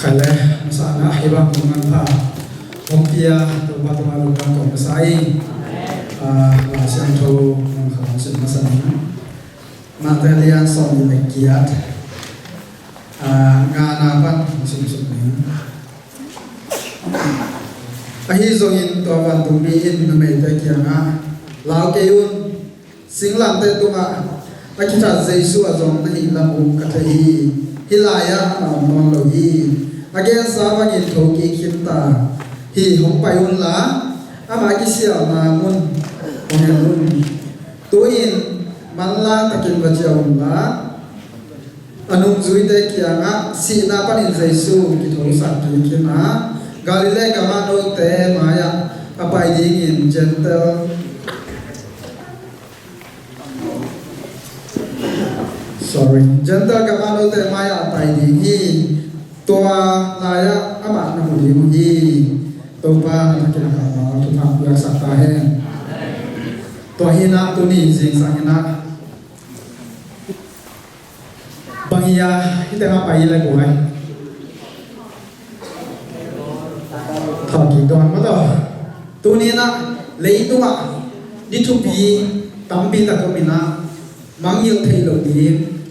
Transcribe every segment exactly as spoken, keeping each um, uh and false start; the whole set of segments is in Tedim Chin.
Ka le, masa na hi bang kong manpha hong pia Topa tungah lungdam kong masa hi. Ah, Lai Siangtho mong khat hong sim masa ning. Matthai lian sawm nih le giat, ah, ngana pan hong sim suk ning. Ahi zongin tua vantungmi in numeite kiangah, "Lau kei un, singlamteh tungah a kithat Jesu ah zong na hih lam uh ka thei hi. Hih lai-ah amah om nawn lo hi. A gensa bangin thokik khin ta hi. Hong pai unla, ama kisialna mun hong en un. Tu-in manlang takin va ciah unla." A nungzuite kiangah sihna panin Jesu kithosak kik khin a, Galilee gam ah note mai-ah a pai dingin Gentile, sorry, Gentile gam ah note mai-ah a pai ding hi. Tua lai-ah amah na mu ding uh hi. Topa na thakin a kammal thupha piaksak ta hen. Tua hi-in ah tuni zingsang in ah bang hi a, hih tengah pai le guai. Thawhkik dawn maw taw. Tuni in ah leitungah ni thupi tampi tak om in ah mangngilh theih loh ding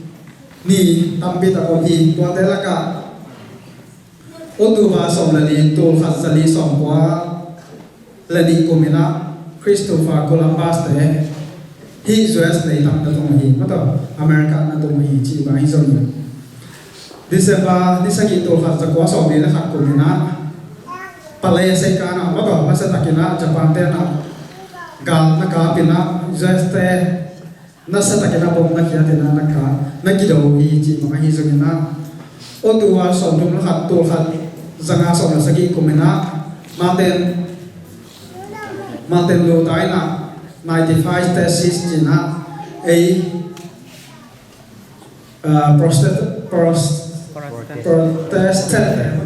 ni tampi tak om hi. Tuate lakah October sawm le li, tul khat za li sawm kua le nih kum in ah Christopher Columbus te hih U S leitang na tung uh hi, maw taw, America na tung uh hi cih bang hi zongin, December ni sagih, tul khat za kua sawm li le khat kum in ah Pale Seikah ah, maw taw, nasa takin ah Japan te in ah gal na kap in ah U S te nasa takin a bom na khiat in ah na ka, na kido hi cih bang ahi zongin ah, October sawmthum le khat, tul khat za nga sawm le sagih kum in ah Martin, Martin Luther in ah ninety-five thesis ci-in ah ei, ah, Protest-, Pros-, Protestant,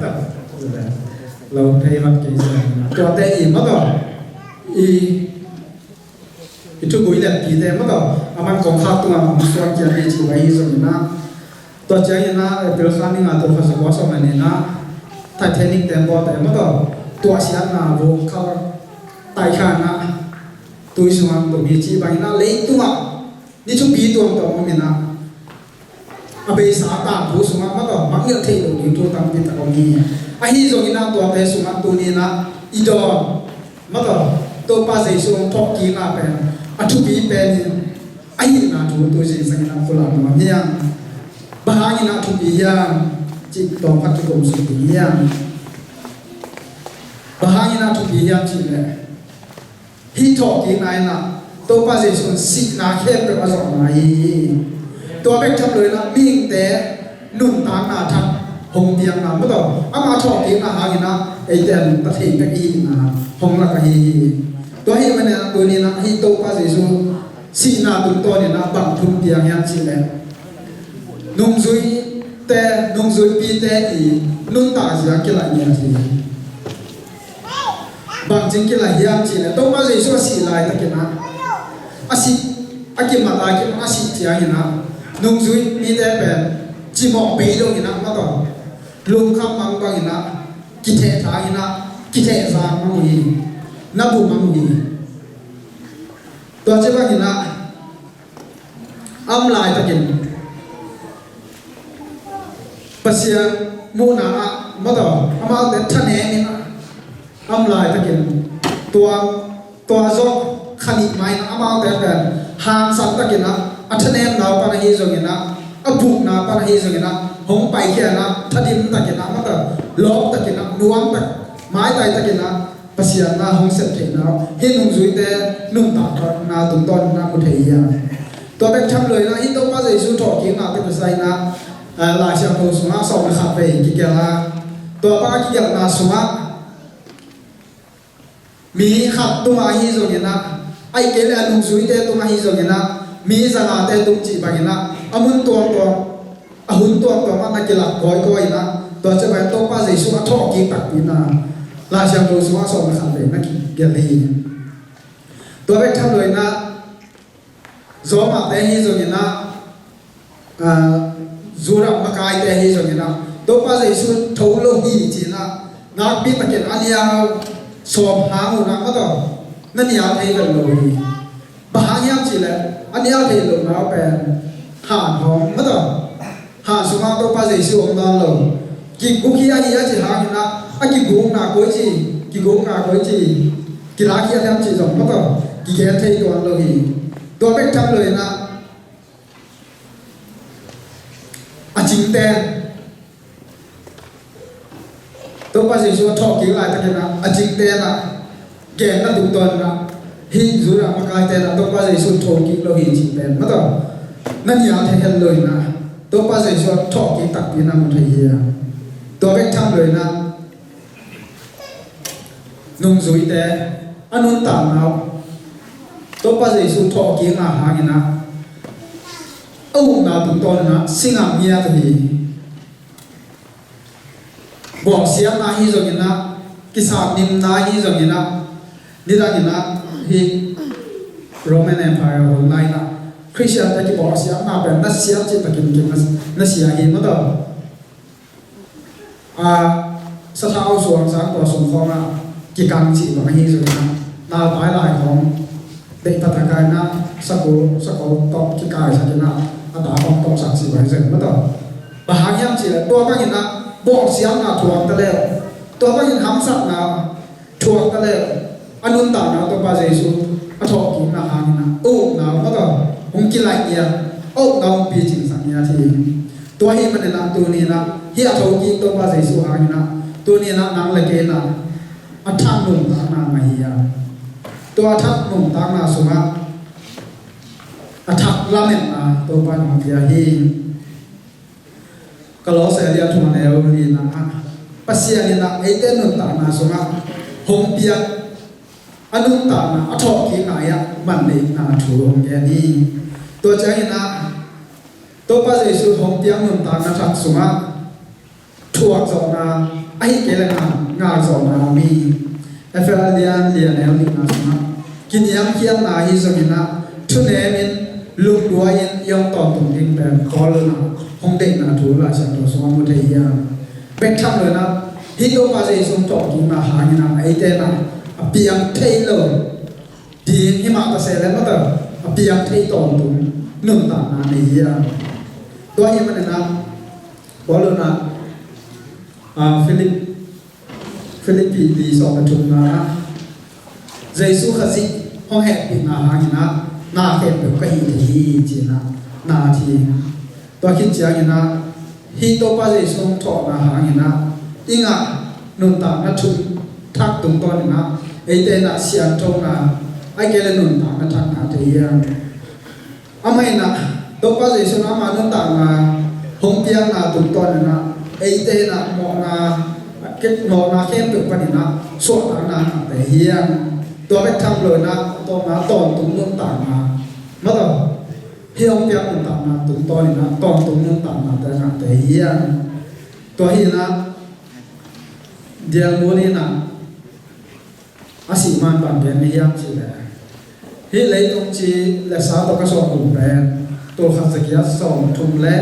lo thei vat kei zia, tuate i, maw taw, i i thugui lianpite, maw taw, aman kongkhak tungah hong suan khiat hi cih bang hi zongin ah, tua ciangin ah April kha ni nga, tul khat za kua sawm le nih in ah Titanic te bawlte, maw taw, tuahsiatna vawng khal taikhan ah tui sungah tung hi cih bangin ah leitungah ni thupi tuamtuam om in ah a beisa a tangthu sungah, maw taw, mangngilh theih loh ding thu tampi tak om hi. Ahi zongin ah tuate sungah tuni in ah i dawn, maw taw, Topa Jesu hong thawhkikna pen a thupi pen in ahihna thu tu zingsang in ah pulak nuam hi hang. Bang hangin ah thupi hiam cih tawm khat kikum suk ding hi hang. Bang hangin ah thupi hiam cih leh, hih thawhkikna in ah Topa Jesu in sihna khempeuh a zawhna hi hi. Tua bek tham lo in ah mihingte nuntakna thak hong piakna, maw taw, ama thawhkikna hangin ah eite a nuntak thei bek i hihna hong lak ahi hi. Tua ahih manin ah tuni in ah hih Topa Jesu sihna tungtawn in ah bang thu piang hiam cih leh, nungzuite, nungzuipite i nuntak zia kilaih ngiat hi. Bangci kilaih hiam cih leh, Topa Jesu a sih laitakin ah, a sih, a kimat laitakin a sih ciangin ah, nungzuipite pen cimawh bei lo in ah, maw taw, lungkham mang bangin ah, kitheh thang in ah, kitheh zang mang uh hi, na bu mang uh hi. Tua ci bangin ah, a om laitakin Pasian muhna ah, maw taw, amaute thanem in ah, a om laitakin tua, tua zawh kha nih mai in ah amaute pen hangsan takin ah, a thanemna uh pan ahi zongin ah, a bukna pan ahi zongin ah, hong paikhia in ah, thadim takin ah, maw taw, lawp takin ah, nuam tak, maitai takin ah, Pasian na hong sep theihna uh hih nungzuite nuntakna tungtawn in ah mu thei hi hang. Tua bek tham lo in ah hih Topa Jesu thawhkikna tawh kisai in ah, ah, Lai Siangtho sungah sawm le khat vei kigelh a, tua bang a kigelhna sungah mi khat tungah ahi zongin ah, ahih kei leh a nungzuite tungah ahi zongin ah, mi zangate tung cih bangin ah, a mun tuamtuam, a hun tuamtuam ah na kilak kawikawi in ah, tua ciang bang Topa Jesu a thawhkik takpi in ah, Lai Siangtho sungah sawm le khat vei na kigelh hi. Tua bek tham lo in ah, Rome-te ahi zongin ah, ah, Judah makaite ahi zongin ah, Topa Jesu tho lo hi ci-in ah, nakpi takin a nial sawm hang un ah, maw taw, na nial thei vet lo hi. Bang hang hiam cih leh a nial thei lohna uh pen han hong, maw taw, han sungah Topa Jesu om nawn lo. Kiguk hi ahi a cih hangin ah, a kigukna koici, kigukna koici, kilak hi a hiam cih zong, maw taw, kigen thei tuan lo hi. Tua bek tham loin ah, a cingten, Topa Jesu a thawhkik laitakin ah, a cingten ah, genna tungtawnin ah, hih Judah makaite in ah Topa Jesu thokik lo hi cih pen, maw taw, na nial thei het loin ah, Topa Jesu a thawhkik takpi na mu thei hi a. Tua bek tham loin ah, nungzuite a nuntakna uh, Topa Jesu thawhkikna hangin ah, a upna tungtawnin ah, singah ngiat uh hi. Bawlsiatna hi zongin ah, kisapnimna hi zongin ah, nidangin ah, hih Roman Empire hong lai-in ah, Khristiante kibawlsiatna pen na siat cih takin kin na, na sia hi, maw taw. A, sathau suang sang tua sung khawngah kikang cih bang ahi zongin ah, nau pai lai khawng deih taktak a in ah, sakul, sakul tawh kikaisak in ah, a ta khawng tawh sak cih bang ahi zongin, maw taw. Bang hang hiam cih leh tua bangin ah bawlsiatna thuak ta leh, tua bangin hamsatna thuak ta leh, a nuntakna Topa Jesu a thawhkikna hangin ah, a upna, maw taw, hong kilaih ngiat, a upna hong picingsak ngiat hi. Tua ahih manin ah tuni-in ah, hih a thokik Topa Jesu hangin ah, tuni-in ah nang le kei in ah a thak nuntakna ngah hi a. Tua a thak nuntakna sungah a thak lametna Topa in hong pia hi. Kolose lian thum a neu lina ah, Pasian in ah eite nuntakna sungah hong piak a nuntakna a thawhkikna ah manneihna thu hong gen hi. Tua ciangin ah Topa Jesu hong piak nuntakna thak sungah thuak zawhna, ahih kei leh ngak, ngak zawhna om hi. Efesa lian li a neu nihna sungah, kiniamkhiatna ahi zongin ah, thunemin, lungduai-in i om tawntung ding pen Paul in ah hong deihna thu Lai Siangtho sungah mu thei hi a. Bek tham loin ah, hih Topa Jesu thawhkikna hangin ah, eite in ah a piang thei lo ding hi mah ta se leh, maw taw, a piang thei tawntung nuntakna nei hi a. Tua ahih manin ah, Paul in ah, a, Philip, Philippi li sawm le thumna ah, Jesu Khazih hong hehpihna hangin ah na khempeuh ka hih thei hi, ci-in ah na at hi. Tua khit ciangin ah, hih Topa Jesu hong thawhna hangin ah i ngah nuntakna thu thak tungtawnin ah, eite in ah sianthona, ahih kei leh nuntakna thak ngah thei hi a. Amah in ah, Topa Jesu in ah ama nuntakna hong piakna tungtawnin ah, eite in ah mawhna, mawhna khempeuh panin ah suahtakna ngah thei hi a. Tua bek tham loin ah, tawpna tawntung nuntakna, maw taw, hih hong piak nuntakna tungtawnin ah tawntung nuntaknate ngah thei hi a. Tua hi-in ah, Daniel in ah, a sih man bang gen na hiam cih leh, hih leitung ci le sa tawh ka suah kum pen tulkhat zagiat sawmthum le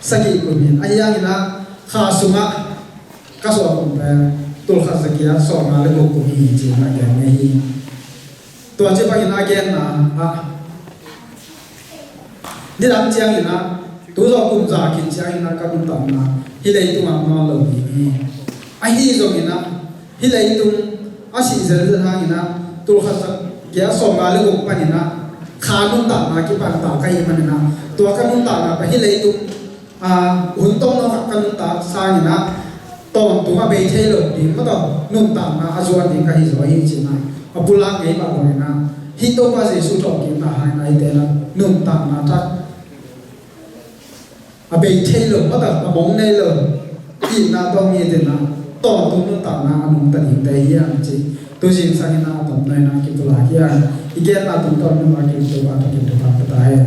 sagih kum hi. Ahi hangin ah, kha sungah ka suah kum pen tulkhat zagiat sawmnga le guk kum hi, ci-in ah gen na hi. Tua ci bangin a genna ah, nidang ciangin ah, tu zawh kum za khin ciangin ah ka nuntakna hih leitungah om nawn lo ding hi. Ahi zongin ah, hih leitung a sih zelzel hangin ah, tulkhat zagiat sawmnga le guk panin ah kha nuntakna kipan ta ka hih manin ah, tua ka nuntakna pen hih leitung, a, hun tomno khat ka nuntak sangin ah, tawntung a bei thei lo ding, maw taw, nuntakna a zuan ding ka hi zaw hi, ci-in ah a pulak ngei mah bangin ah, hih Topa Jesu thawhkikna hangin ah eite in ah nuntakna thak a bei thei lo, maw taw, a mong nei lo, itna tawh ngiat in ah tawntung nuntakna a nungta dingte hi hang, ci. Tu zingsang in ah a tomno in ah kipulak hi hang. I genna tungtawn in ah Topa tawh kitupa ka ta hen.